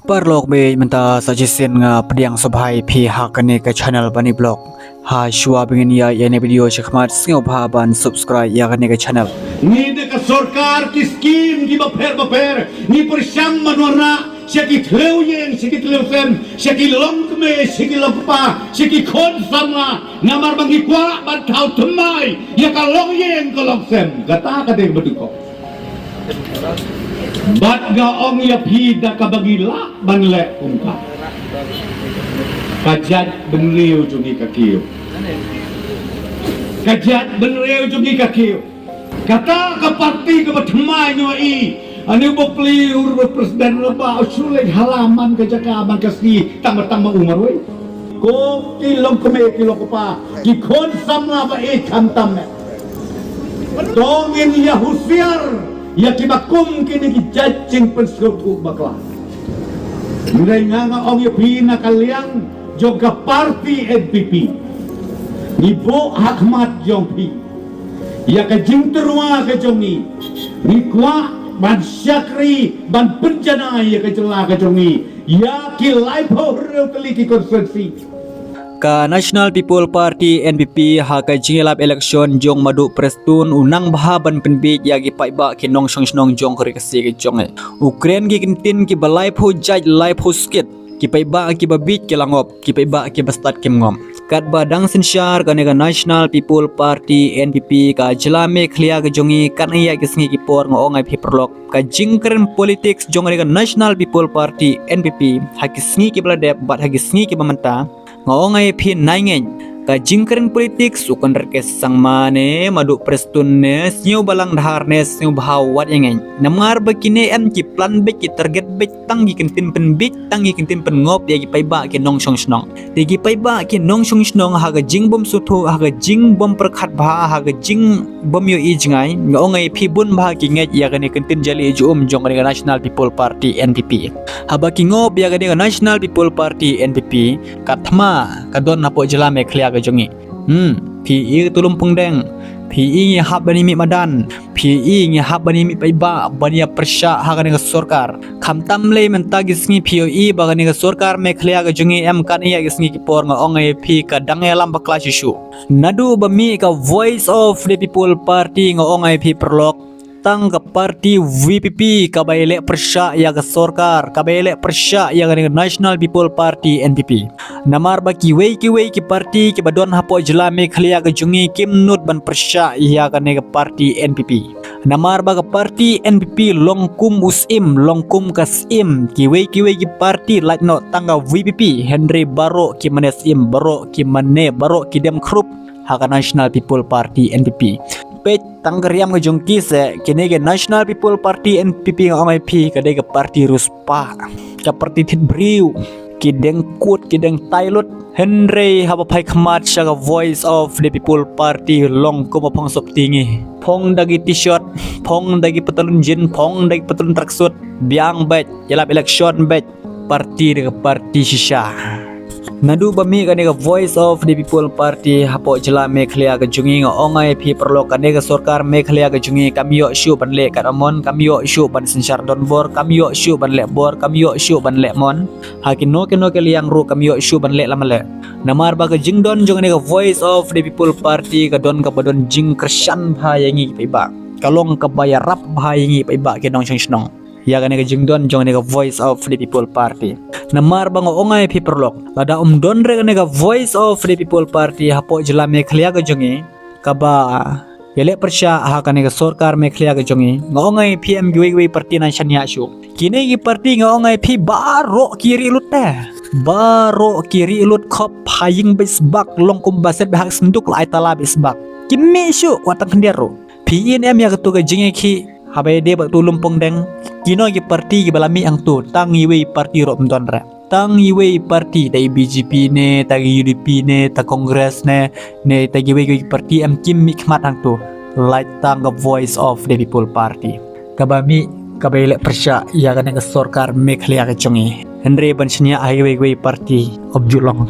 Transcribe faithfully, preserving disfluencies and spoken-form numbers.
Paralok, mynta sa shisien nga pdiang sngewbha ïa phi ha kane ka channel Bani Vlog. Ha shuwa ba ngin ïa ïa ne video shakhmat, sngewbha ban subscribe ïa kane ka channel. Ngi da ka sorkar ki skim kiba pher ba pher, ngi pyrshang ban wanrah sha ki thliew ïing, sha ki thliew sem, sha ki longkmie, sha ki longkpa, sha ki khun samla, namar ba ngi kwah ban thaw thymmai ïa ka longïing ka longsem. Kata ka dei ba dei ko. Bad nga ong ïa phi da kaba ngi lah ban leh kumta. Ka jaitbynriew jong ngi ka kiew. Ka jaitbynriew jong ngi ka kiew. Kata ka parti kaba thymmai ngi ïohi. Ani u bapli u president laba u shu leit hala man ka jaka man ka sngi tang ba tang ba u marwei. Ko ki longkmie ki longkpa, ki khun samla ba ïeit khamtam eh. To ngin ïa husiar ïa kiba kum kine ki jait jingpynsngewthuh bakla. Hynrei nga nga ong ïa phi na ka liang jong ka parti N P P, ngi buh ha khmat jong phi ïa ka jingtyrwa ka jong ngi. Ngi kwah ban shakri ban pynjanai ïa ka jylla ka jong ngi ïa ki laiphew hynriew tylli ki konstituensi. Ka National People Party, N P P, ha ka jingïalap election jong Maduh Prestone u nang bha ban pynbiej ïa ki paidbah ki nongshong shnong jong ka ri Khasi ka jong ngi. U kren ki kyntien kiba laiphew jait laiphew skit. Ki paidbah kiba bieit ki la ngop, ki paidbah kiba stad kim ngop. Katba dang synshar kane ka National People Party, N P P, ka jylla Meghalaya ka jong ngi, katne ïa ki sngi ki por nga ong ïa phi paralok, ka jingkren politics jong kane ka National People Party, N P P, ha ki sngi kiba la dep bad ha ki sngi kiba mynta, nga ong ïa phi nai ngeit. Ka jingkren politics u Conrad K Sangma ne Maduh Prestone ne Sniawbhalang Dhar ne Sniawbhalang wat ïa ngeit. Namar ba kine em ki plan beit, ki target beit, tang ki kyntien pynbiej, tang ki kyntien pynngop ïa ki paidbah ki nongshong shnong. Te ki paidbah ki nongshong shnong ha ka jingbym sngewthuh, ha ka jingbym pyrkhat bha, ha ka jingbym ïohi jngai, nga ong ïa phi bun bha ki ngeit ïa kane ka kyntien jali ju um jong kane ka National People Party, N P P. Haba ki ngop ïa kane ka National People Party, N P P, ka thma ka don hapoh jylla Meghalaya ka jong ngi. Hmm, phi i ka tulum pungdeng, phi i ngi hap ban ïa mih madan, phi i ngi hap ban ïa mih paidbah, ban ïa pyrshah ha kane ka sorkar. Khamtam lei mynta ki sngi phi ïohi ba kane ka sorkar Meghalaya ka jong ngi em katne ïa ki sngi ki por nga ong ïa phi ka dang ïalam bakla shisha. Naduh ba mih ka Voice of the People Party nga ong ïa phi paralok. Tang ka parti V P P kaba ïaleh pyrshah ïa ka sorkar, kaba ïaleh pyrshah ïa ka National People Party, N P P. Namar ba kiwei kiwei ki parti kiba don hapoh jylla Meghalaya ka jong ngi kim nud ban pyrshah ïa kane ka parti N P P. Namar ba ka parti N P P long kum u syiem, long kum ka syiem, kiwei kiwei ki parti lait noh tang ka V P P, hynrei baroh ki mane syiem, baroh ki mane, baroh ki dem khrup ha ka National People Party, N P P. Peit tang ka riam ka jong ki se, kine ki National People Party, N P P, nga ong ïa phi ka dei ka parti riewspah, ka parti thied briew, ki deng kut, ki deng tai lut. Hynrei haba phai khmat sha ka Voice of the People Party long kum ba phong sopti ngi. Phong da ki t-shirt, phong da ki patalun jeans, phong da ki patalun tracksuit, biang beit, ïalap election beit. Parti da ka parti shisha. Naduh ba mih kane ka Voice of the People Party hapoh jylla Meghalaya ka jong ngi, nga ong ïa phi paralok, kane ka sorkar Meghalaya ka jong ngi kam ïoh shuh ban leh katba mon, kam ïoh shuh ban synshar donbor, kam ïoh shuh ban leh bor, kam ïoh shuh ban leh mon. Ha kino kino ki liang ruh kam ïoh shuh ban leh lama leh. Namar ba ka jingdon jong kane ka Voice of the People Party ka don kaba don jingkyrshan bha ïa ngi paidbah. Ka long kaba ïarap bha ïa ngi paidbah ki nongshong shnong. Ïa kane ka jingdon jong kane ka Voice of the People Party. Namar ba nga ong ïa phi paralok, lada ym don re kane ka Voice of the People Party hapoh jylla Meghalaya ka jong ngi, kaba ïaleh pyrshah ha kane ka sorkar Meghalaya ka jong ngi, nga ong ïa phi em kiwei kiwei parti nang shaniah shuh. Kine ki parti nga ong ïa phi baroh ki rieh lut te. Baroh ki rieh lut, khop ha ïing beit sbak, long kumba set beit ha ka synduk, la ai tala beit sbak. Kim mih shuh wat tang khyndiat ruh. Phi i ne em ïa kato ka jingïakhih haba ïadei bad tulum pungdeng? Kino ki parti kiba la mih hangto? Tang iwei parti ruh ym don re. Tang iwei parti, ta i B J P ne, ta i U D P ne, ta Congress ne, ne ta kiwei kiwei parti em kim mih khmat hangto. Lait tang ka Voice of the People Party, kaba mih, kaba ïaleh pyrshah ïa kane ka sorkar Meghalaya ka jong ngi. Hynrei ban shaniah ha kiwei kiwei parti ym ju long.